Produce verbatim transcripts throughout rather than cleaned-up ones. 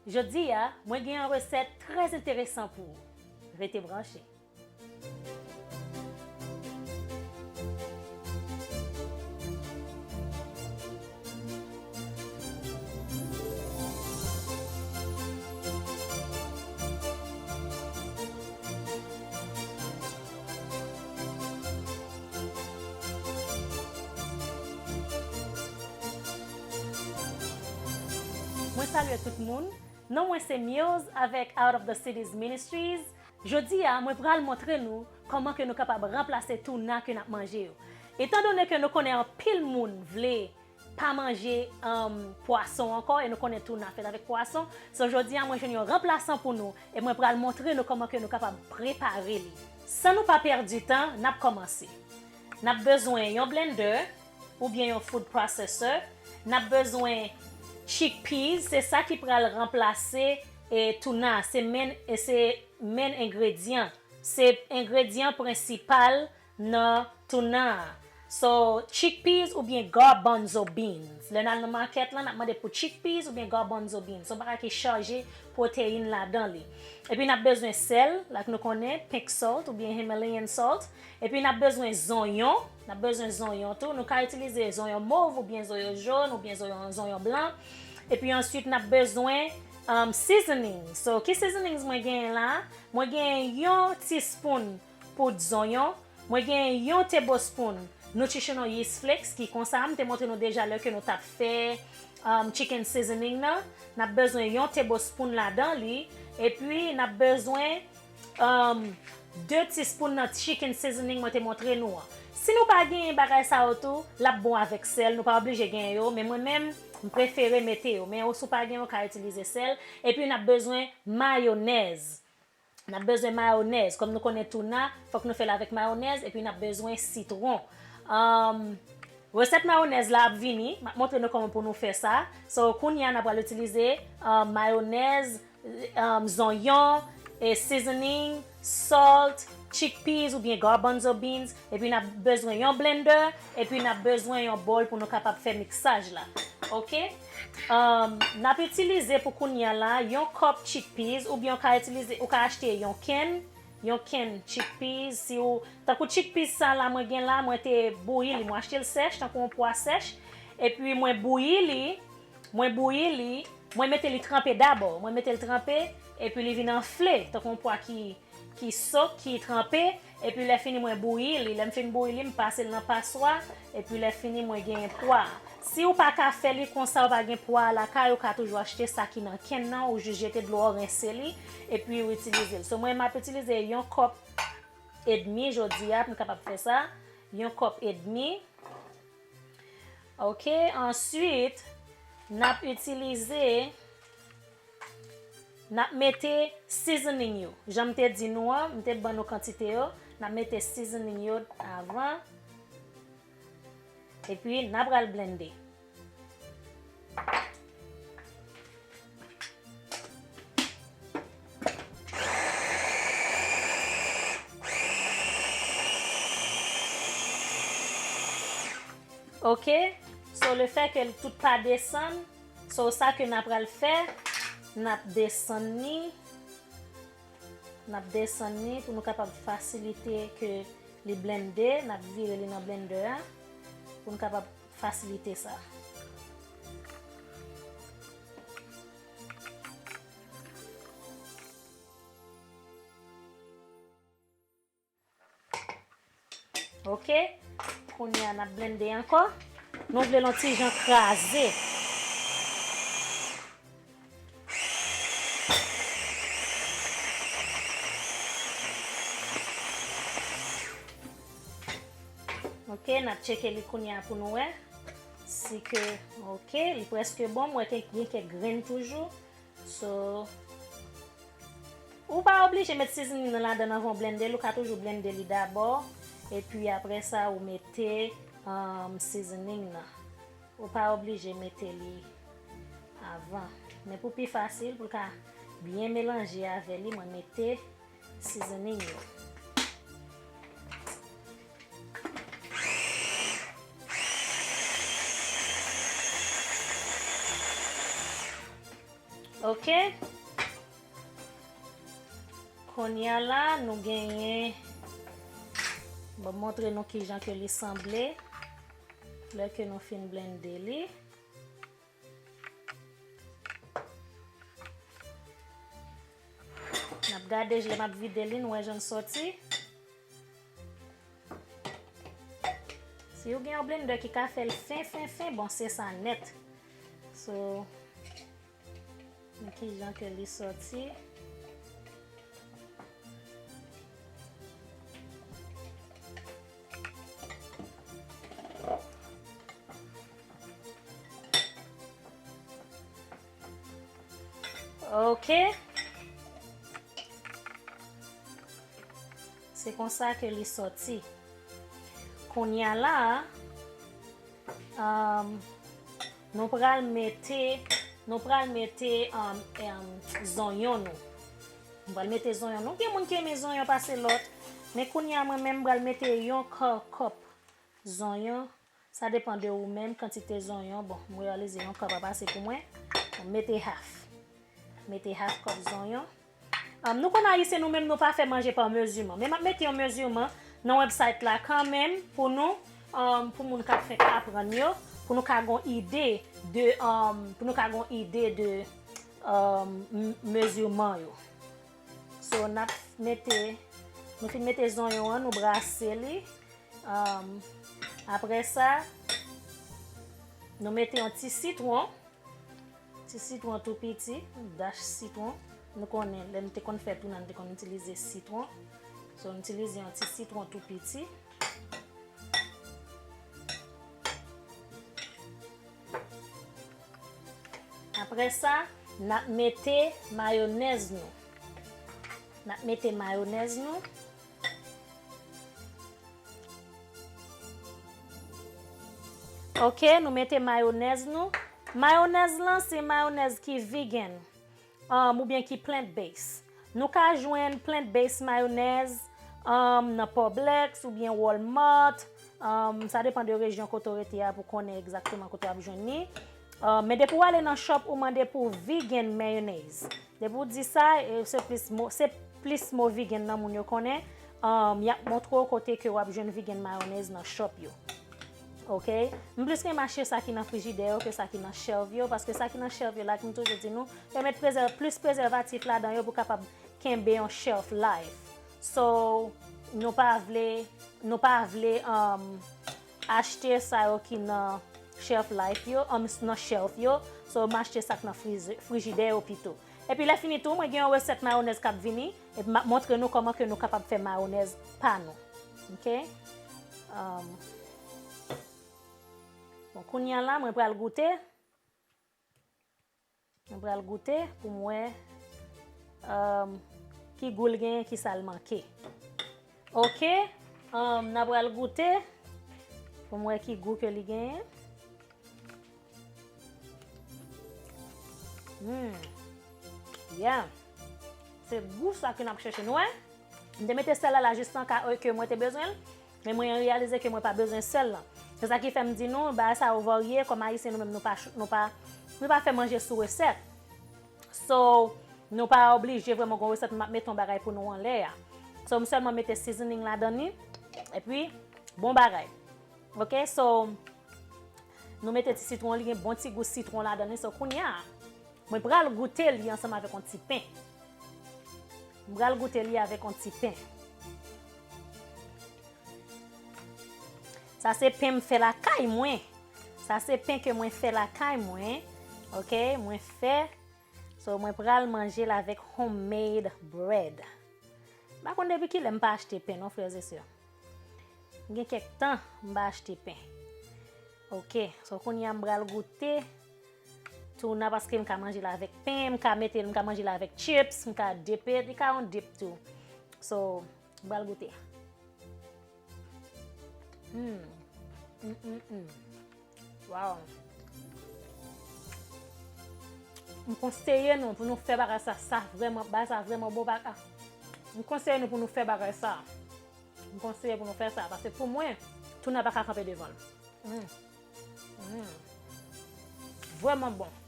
Jodi a, mwen gen yon resèt trè enteresan pou ou. Rete branche. Mwen salye tout moun. Non mwen se Muse avèk Out of the Cities Ministries. Jodi a, mwen pral montre nou kòman ke nou kapab ranplase touna ke n ap manje yo. Etandone ke nou konnen anpil moun vle pa manje, um, pwason ankò, e nou konnen touna fèt avèk pwason. So, jodi a, mwen jwenn yon ranplasan pou nou, e mwen pral montre nou kòman ke nou kapab prepare li. San nou pa pèdi tan, n ap kòmanse. N ap bezwen yon blender oubyen yon food processor. N ap bezwen chickpeas, se sa ki pral ranplase, e, touna, se men, e se men engredyan. Se engredyan prensipal nan touna an. So, chickpeas oubyen garbanzo beans. Lè n al nan makèt lan, n ap mande pou chickpeas oubyen garbanzo beans. Se yon bagay ki chaje pwoteyin ladan li. Epi n ap bezwen sèl, like nou konnen, pink salt oubyen Himalayan salt. Epi n ap bezwen zonyon. N ap bezwen zonyon tou. Nou ka itilize zonyon mov oubyen zonyon jòn oubyen zonyon, zonyon blan. Epi answit, n ap bezwen, um, seasoning. So, ki seasonings mwen genyen la? Mwen genyen yon teaspoon poud zonyon. Mwen genyen yon tablespoon nutritional yeast flakes ki konsa, m te montre nou deja lè ke nou t ap fè, um, chicken seasoning nan. N ap bezwen yon tablespoon ladan li. Epi, n ap bezwen, um, de teaspoon nan chicken seasoning mwen te montre nou an. Si nou pa genyen bagay sa yo tou, l ap bon avèk sèl, nou pa oblije genyen yo, men mwen menm, m prefere mete yo. Men ou, si w pa genyen, ou ka itilize sèl. Epi, n ap bezwen mayonèz. N ap bezwen mayonèz. Kòm nou konnen touna, fòk nou fè l avèk mayonèz. Epi, n ap bezwen sitwon. Um, resèt mayonèz la ap vini. M ap montre nou kòman pou nou fè sa. So, kounye a, n ap pral itilize, um, mayonèz, um, zonyon, e seasoning, salt, chickpeas oubyen garbanzo beans, epi n ap bezwen yon blender, epi n ap bezwen yon bowl pou nou kapab fè miksaj la. Oke? Um, n ap itilize pou kounye a la yon kòp chickpeas, oubyen ou ka itilize, ou ka achte yon can, yon can chickpeas, si ou, tankou chickpeas sa la mwen gen la, mwen te bouyi li, mwen achte l sèch, tankou yon pwa sèch, epi mwen bouyi li, Mwen bouyi li, mwen mete li tranpe dabò. Mwen mete l tranpe, epi li vin anfle, tankou yon pwa ki, ki sok, ki tranpe, epi lè fini mwen bouyi li. Lè m fin bouyi li, m pase l nan paswa, epi lè fini mwen genyen pwa. Si ou pa ka fè li konsa, ou pa gen pwa lakay, ou ka toujou achte sa ki nan can nan, ou jis jete dlo a, ou rense li, epi ou itilize l. So, mwen, m ap itilize yon kòp edmi jodi a pou m kapab fè sa. Yon kòp edmi. Ok, answit, n ap itilize, n ap mete seasoning yo. Jan m te di nou an, m te ban nou kantite yo, n ap mete seasoning yo avan. Epi, n ap pral blende. Ok, so le fè ke l tout pa desann, so sa ke n ap pral fè, n ap desann li, n ap desann li pou nou kapab fasilite ke li blende, n ap vire li nan blender a, pou n kapab fasilite sa. Ok, kounye a n ap blende ankò. Nou vle l yon ti jan kraze. Ok, n ap tcheke li kounye a pou nou wè. Si ke, ok, li prèske bon, m wè ke gen kèk grenn toujou. So, ou pa oblije met seasoning nan ladan anvan w blende l, ou ka toujou blende li dabò, epi apre sa ou mete, um, seasoning nan. Ou pa oblije mete li avan. Men pou pi fasil, pou l ka byen melanje avè li, mwen mete seasoning yo. Ok. Kounye a la, nou genyen, bon, montre nou kijan ke li sanble lè ke nou fin blende li. N ap gade, lè m ap vide li, nou wè jan l sòti. Si w gen yon blender ki ka fè l fen, fen, fen, bon, se sa nèt. So, men kijan ke li sòti. Ok. Se konsa ke li sòti. Kounye a la, um, nou pral mete, nou pral mete, um, um, zonyon nou. Nou pral mete zonyon nou. Gen moun ki renmen zonyon pase lòt. Men kounye a, mwen menm, m pral mete yon ka-, kòp zonyon. Sa depann de ou menm, kantite zonyon. Bon, m reyalize yon kòp ap ase pou mwen. Bon, mete half. Mete half kòp zonyon. Um, nou konn Ayisyen, nou menm, nou pa fè manje pa meziman. Men m ap mete yon meziman nan website la kanmenm pou nou, um, pou moun k ap fèk aprann yo, pou nou ka gon ide de, um, pou nou ka gon ide de, um, m-, meziman yo. So, n ap mete, nou fin mete zonyon an, nou brase li. Um, apre sa, nou mete yon ti sitwon. Ti sitwon tou piti, dash sitwon. Nou konnen, lè nou te konn fè touna, nou te konn itilize sitwon. So, nou itilize yon ti sitwon tou piti. Apre sa, n ap mete mayonèz nou. N ap mete mayonèz nou. Ok, nou mete mayonèz nou. Mayonèz lan se mayonèz ki vegan, um, oubyen ki plant based. Nou ka jwenn plant based mayonèz, um, nan Publix oubyen Walmart. Um, sa depann de rejyon kote w rete a pou konnen egzakteman kote w ap jwenn li. Um, men depi w ale nan shop, ou mande pou vegan mayonnaise. Depi w di sa, e, se plis mo, se plis mo vegan nan moun yo konnen. Um, y ap montre w kote ke w ap jwenn vegan mayonnaise nan shop yo. Ok? M plis renmen achte sa ki nan frijidè yo ke sa ki nan shelf yo, paske sa ki nan shelf yo la, ki m toujou di nou, yo met prezè-, plis prezèvatif ladan yo pou kapab kenbe yon shelf life. So, nou pa vle, nou pa vle, um, achte sa yo ki nan shelf life yo, um, nan shelf yo. So, m achte sa k nan frize-, frijidè yo pito. Epi lè fini tou, mwen gen yon resèt mayonèz k ap vini, epi m ap montre nou kòman ke nou kapab fè mayonèz pa nou. Ok? Um, bon, kounye a la, mwen pral goute. Mwen pral goute pou m wè, um, ki gou l genyen, ki sa l manke. Ok, um, n a pral goute pou m wè ki gou ke li genyen. Hmm. Yeah. Se gou sa ke n ap chèche, nou wè? M te mete sèl la la jis nan ka ke mwen te bezwen l, men mwen reyalize ke mwen pa bezwen sèl lan. Se sa ki fè m di nou, bagay sa yo varye, kòm Ayisyen nou menm nou pa, nou pa, nou pa fè manje sou resèt. So, nou pa oblije vrèman gon resèt m ap mete yon bagay pou nou anlè a. So, m sèlman mete seasoning ladan li, epi bon bagay. Ok, so, nou mete ti sitwon, li gen bon ti gou sitwon ladan li. So, kounye a, mwen pral goute li ansanm avèk yon ti pen. Mwen pral goute li avèk yon ti pen. Sa se pen m fè lakay mwen. Sa se pen ke mwen fè lakay mwen. Ok, mwen fè. So, mwen pral manje l avèk homemade bread. M pa konn depi kilè m pa achte pen non, frè e sè. Gen kèk tan m pa achte pen. Ok, so kounye a m pral goute touna paske m ka manje l avèk pen, m ka mete l, m ka manje l avèk chips, m ka dip it, li ka yon dip tou. So, m pral goute. Hmm. Hmm, hmm, hmm. Wow. M konseye nou pou nou fè bagay sa, sa vrèman, bagay sa vrèman bon, bagay. M konseye nou pou nou fè bagay sa. M konseye pou nou fè sa, paske pou mwen, touna pa ka kanpe devan l. Mm. Mm. Vrèman bon.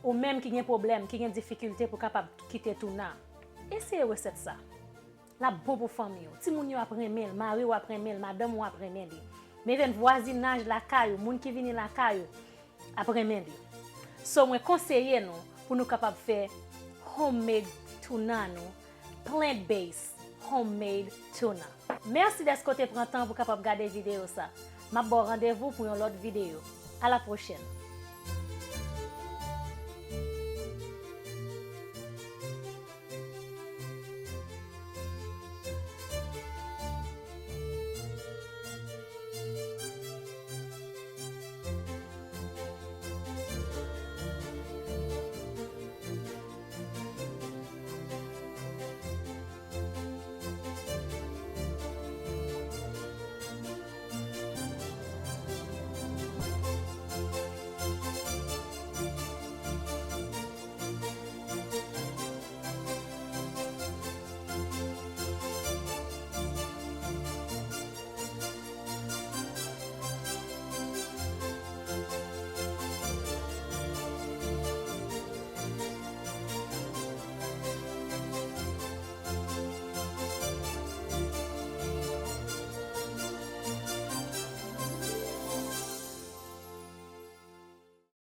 Ou menm ki gen pwoblèm, ki gen difikilte pou kapab kite tuna, eseye resèt sa. L ap bon pou fanmi w. Timoun yo ap renmen l, mari w ap renmen l, madanm ou ap renmen li. Men even vwazinaj lakay ou, moun ki vini lakay ou, ap renmen li. So mwen konseye nou pou nou kapab fè homemade tuna nou, plant based homemade tuna. Mèsi dèske w te pran tan pou kapab gade videyo sa. M ap ba w randevou pou yon lòt videyo. A la pwochèn!